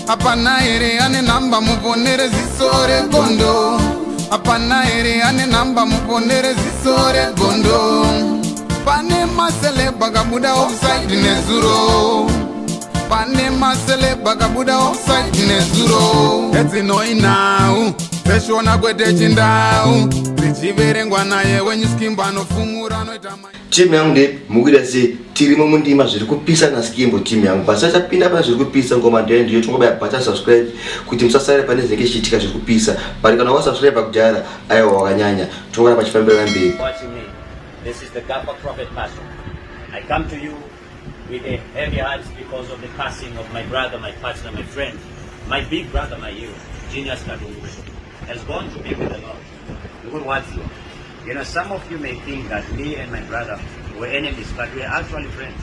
Hapana here ane nhamba muponere ziso regondo? Hapana here ane nhamba muponere ziso regondo? Pane maceleb akabuda offside nezuro. Pane maceleb akabuda offside nezuro. Edzinoi nhau dzeshona kwete chindau dzichiverengwa naye wenyu skimbo anofumura anoita Team yangu nde mukuita sei tirimo mundima zviri kupisa naskimbo team yangu basa chapinda pane zviri kupisa ngoma ndiyo ndiyo tongobaya button subscribe kuti musasarira pane zvinenge zvichiitika zviri kupisa but kana wasubscribe kudhara aiwa wakanyanya tongora pachifambirana mberi. Watching me. This is the Gaffa Prophet Pastor. I come to you with a heavy heart because of the passing of my brother, my partner, my friend, my big brother, my hero, Genius Kadungure, has gone to be with the Lord. Ndikurwadziwa. You know, some of you may think that me and my brother were enemies, but we are actually friends.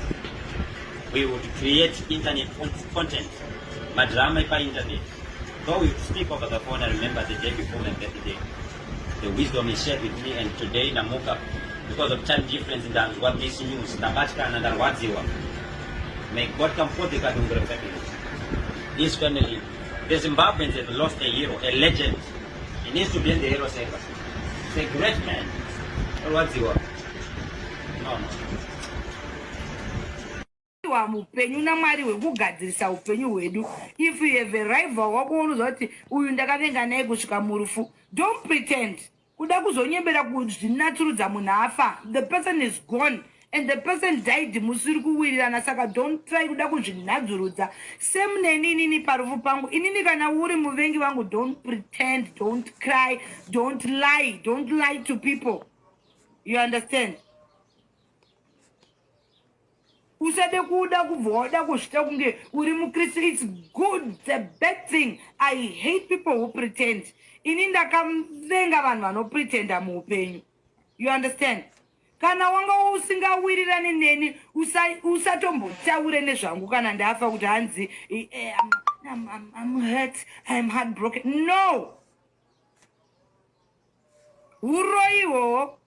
We would create internet content, madrama pa internet. Though we would speak over the phone, I remember the day before my birthday. The wisdom he shared with me, and today ndamuka because of time difference ndanzwa this news, ndabatikana, ndarwadziwa. May God comfort the Kadungure family. This family, the Zimbabweans have lost a hero, a legend. He needs to be in the hero circle. He's a great man. Rwadziwa. No, no. Wa mupenyu naMwari hwekugadzirisa upenyu hwedu. If you have a rival wako unoziva kuti uyu ndakavenga naye kusvika murufu, don't pretend kuda kuzonyembera kuzvinatsurudza munhu afa. The person is gone and the person died musiri kuwirirana, saka don't try kuda kuzvinhadzurudza. Same neni inini parufu pangu inini, kana uri muvengi vangu, don't pretend, don't cry, don't lie, don't lie to people, you understand? Usade kuda kubva wada kuzvita kunge uri mukristu. It's good, the bad thing, I hate people who pretend. Ini ndakavenga vanhu vanopretenda muupenyu, you understand? Kana wanga usingawirirani neni, usatombotaure nezvangu kana ndafa kuti hanzi I'm hurt, I'm heartbroken. No, uroi ihwohwo.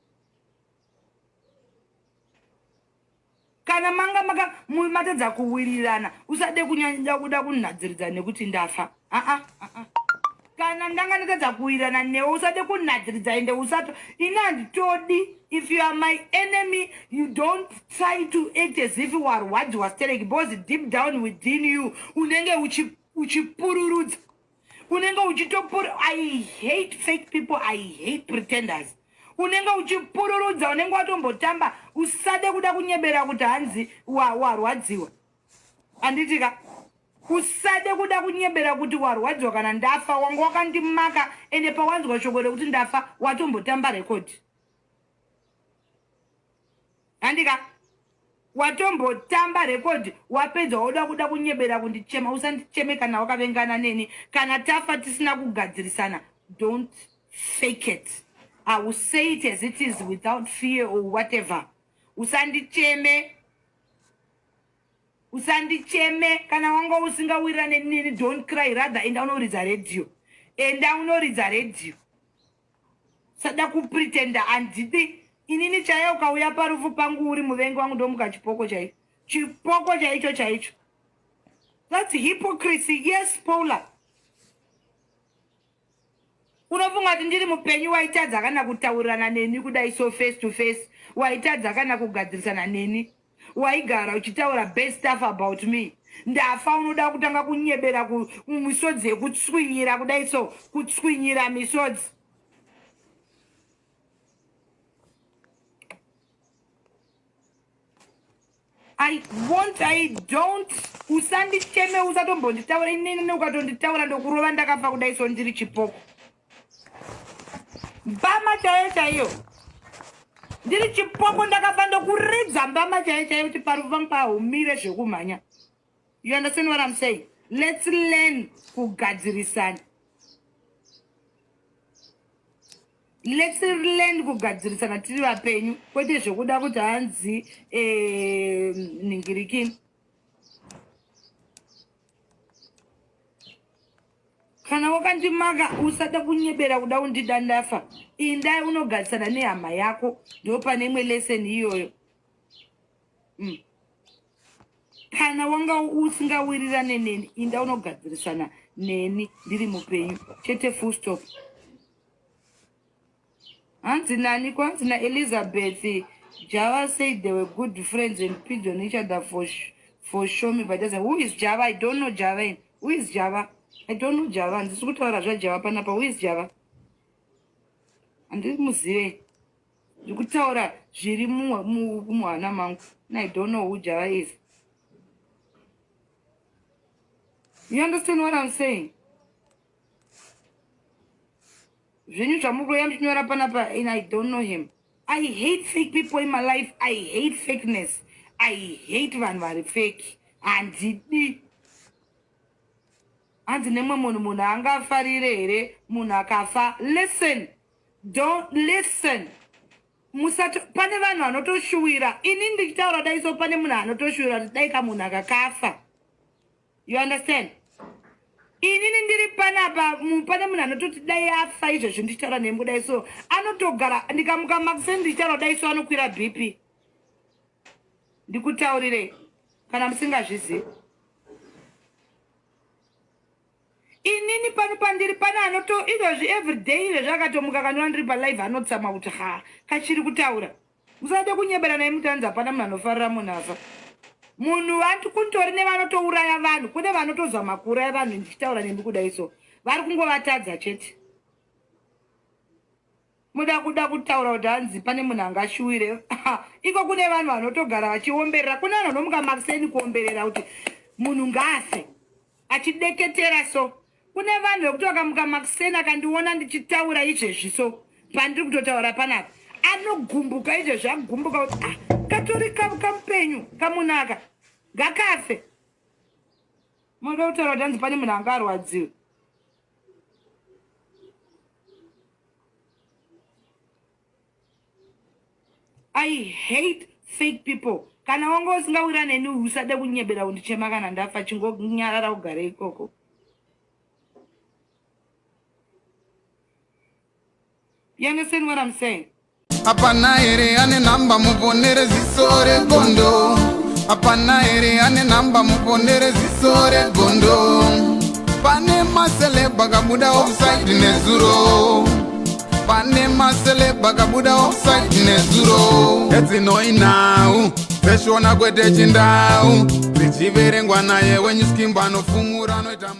Kana manga maka matadza kuwirirana, usade kunyanya kuda kunhadziridza nekuti ndafa. Aa, aa, kana ndanga ndatadza kuwirirana newe, usade kunhadziridza. Ende usato, ini handitodi. If you are my enemy, you don't try to act as if warwadziwa stereki, because deep down within you unenge uchipururudza, unenge uchitopur. I hate fake people, I hate pretenders. Unenge uchipururudza, unenge watombotamba. Usade kuda kunyebera kuti hanzi warwadziwa, handiti ka? Usade kuda kunyebera kuti warwadziwa kana ndafa. Wanga wakandimaka, ende pawanzwa shoko rekuti ndafa watombotamba rekodi, handika? Watombotamba rekodi, wapedza woda kuda kunyebera kundichema. Usandicheme kana wakavengana neni. Kana tafa tisina kugadzirisana, don't fake it. I will say it as it is without fear or whatever. Usandicheme, usandicheme. Kana wanga usingawirirane neni, don't cry. Rather enda unoridza redhiyo, enda unoridza redhiyo. Sada kupretenda, handidi inini chaiyo. Ukauya parufu pangu uri muvengi wangu, ndomuka chipoko chaicho, chipoko chaicho chaicho. That's hypocrisy. Yes, Paula, unofunga kuti ndiri mupenyu waitadza kana kutaurirana neni kudai so face to face? Waitadza kana kugadzirisana neni? Waigara uchitaura best stuff about me. Ndafa, unoda kutanga kunyebera misodzi yekutswinyira kudai so, kutswinyira misodzi. I won't, I don't. Usandicheme, usatombonditaura inini. Ukatonditaura ndokurova ndakafa kudai so, ndiri chipoko, mbama chaiyo chaiyo. Ndiri chipoko ndakafa, ndokuridza mbama chaiyo chaiyo kuti parufu pangu pahumire zvekumhanya. You understand what I'm saying? Let's learn kugadzirisana. Let's learn kugadzirisana tiri vapenyu, kwete zvekuda kuti hanzi ningirikini. Kana wakandimaka, usada kunyebera kuda kundida ndafa. Indai unogadzirisana nehama yako, ndo pane imwe lesson iyoyo. Kana wanga usingawirirane neni, inda unogadzirisana neni ndiri mupenyu chete, full stop. Hanzi nani? Kwanzi naElizabeth, Java said they were good friends and picked on each other for show me, but doesn't. Who is Java? I don't know Java. Who is Java? I don't know Java. Handisi kutaura zvaJava panapa. Who is Java? Handiri muzive. Ndiri kutaura zviri muhana mangu. I don't know who Java is. You understand what I'm saying? Zvenyu zvamukuya muchinyora panapa and I don't know him. I hate fake people in my life. I hate fakeness. I hate vanhu vari fake. Handidi. Hanzi nemwe munhu, munhu angafarire here munhu akafa? Listen, don't listen. Musati pane vanhu vanotoshuwira. Ini ndichitaura dai so, pane munhu anotoshuwira kuti dai kamunhu akakafa. You understand? Inini ndiri panapa, pane munhu anototi dai afa izvezvi ndichitaura nemi kudai so. Anotogara, ndikamuka makuseni ndichitaura kudai so, anokwira BP. Ndikutaurirei kana musingazvizivi. Inini pano pandiri pane anoto izvozvi everyday izvezvi akatomuka kandiona ndiri palive, anotsamwa kuti ha, kachiri kutaura. Musade kunyebera naye mutanzi hapana munhu anofarira munhu afa. Munhu vantu kuntori nevanotouraya vanhu, kune vanotozama kuuraya vanhu. Ndichitaura nemi kudai so, vari kungovatadza chete. Muda kuda kutaura kuti hanzi pane munhu angashuwire iko? Kune vanhu vanotogara vachiomberera. Kune vanhu vanomuka makuseni kuomberera kuti munhu ngaafe, achideketera so. Kune vanhu vekuti vakamuka makuseni akandiona ndichitaura izvezvi so, pandiri kutotaura panapa, anogumbuka izvezvi, agumbuka kuti ah, katori kamupenyu kamunaka, ngakafe. Munoda kutaura kuti hanzi pane munhu anga arwadziwe? I hate fake people. Kana wanga usingawira neni, usade kunyebera kundichema kana ndafa. Chingonyarara ugare ikoko. You understand what I'm saying? Hapana here ane nhamba muponere ziso regondo? Hapana here ane nhamba muponere ziso regondo? Pane maceleb akabuda offside nezuro. Pane maceleb akabuda offside nezuro. Edzinoinhau dzeshona kwete chindau, dzichiverengwa naye wenyu Skimbo anofumura anoita.